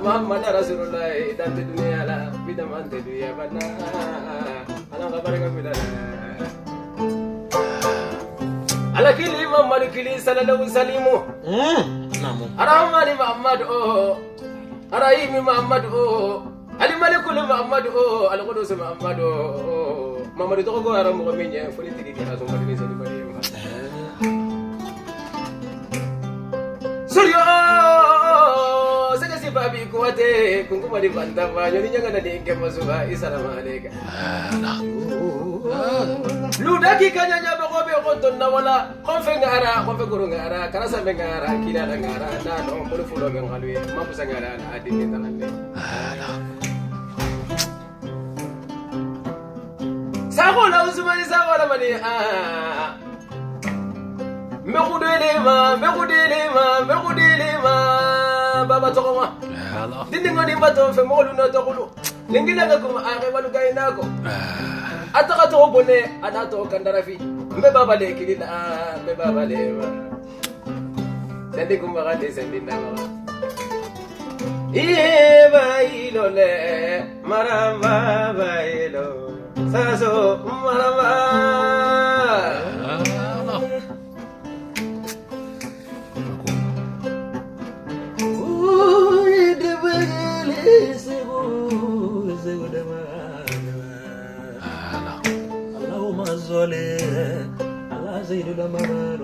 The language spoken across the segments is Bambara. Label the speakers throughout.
Speaker 1: Muhammad Rasulullah dan dunia la bidam ante dunia bana ala baraka bilala ala kili Muhammad kili sallallahu salimu
Speaker 2: namu
Speaker 1: arahmani Muhammad oh arahimi Muhammad oh ali malikul Muhammad oh al qudus Muhammad oh Muhammad to ko ara mo minya foli tigi kala so mari sali mari Suryo babi kuwate kunguma di bantama nyoni nyanga na dinke masuba isalamu alayka ludaki kanya bago be konton na wala konfe ngara konfe guru ngara karasa be ngara kila na ngara na no mulu fulo be ngalwe mabusa ngara na adine talande sako la usmani sako la mani a mekudele ma baba tokoma dindi ngoni bato fe molu no tokulu lingila ga kuma are balu gaina ko ataka to bone adato kandarafi mbe baba le kilina mbe baba le sendi kuma ga de sendi na ma iye bailo le maramba bailo saso maramba
Speaker 2: اللهم صل على سيدنا محمد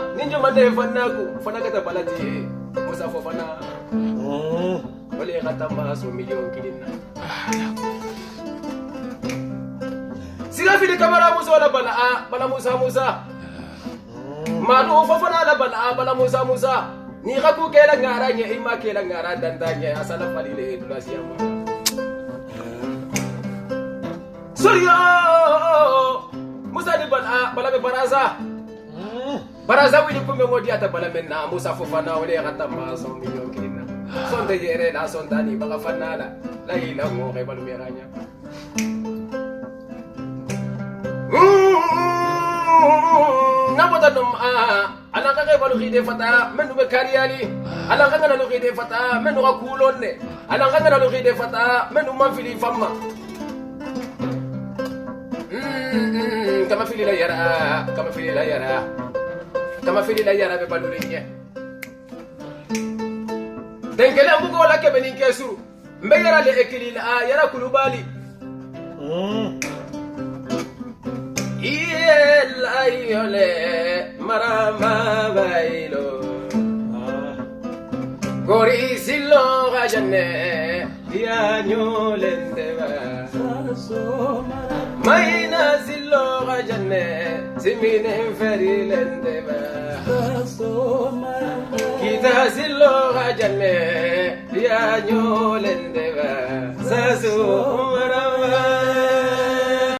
Speaker 1: Ninjoma de fanaku fanaka balati musa fofana wale katamba so million kidina siga fili kamara musa wala bala bala musa musa manu fofana la bala bala musa musa ni xaku kela ngara nye ima kela ngara dandanye asala falile dulasiama suryo musa di bala bala be baraza baraza wili kumbe ngodi ata bala menna musa fofana wale katamba so million kidina sonde yere la sondani baka fanala la ila ngo ke balu meranya nabota dum alanga ke balu khide fata menu be kariyali alanga ngana lu khide fata menu ka kulonne alanga ngana lu khide fata menu manfili famma kama fili la yara kama fili la yara kama fili la yara be balu linye Tenkele mbugo la kebe ni kesu. Mbe yara le ekili a yara kulubali. Iye ayole marama bailo. Gori silo gajane ya nyolendeba. Maina silo gajane simine ferilendeba. Kita silo gajane ya nyolendeba. Sasu marama.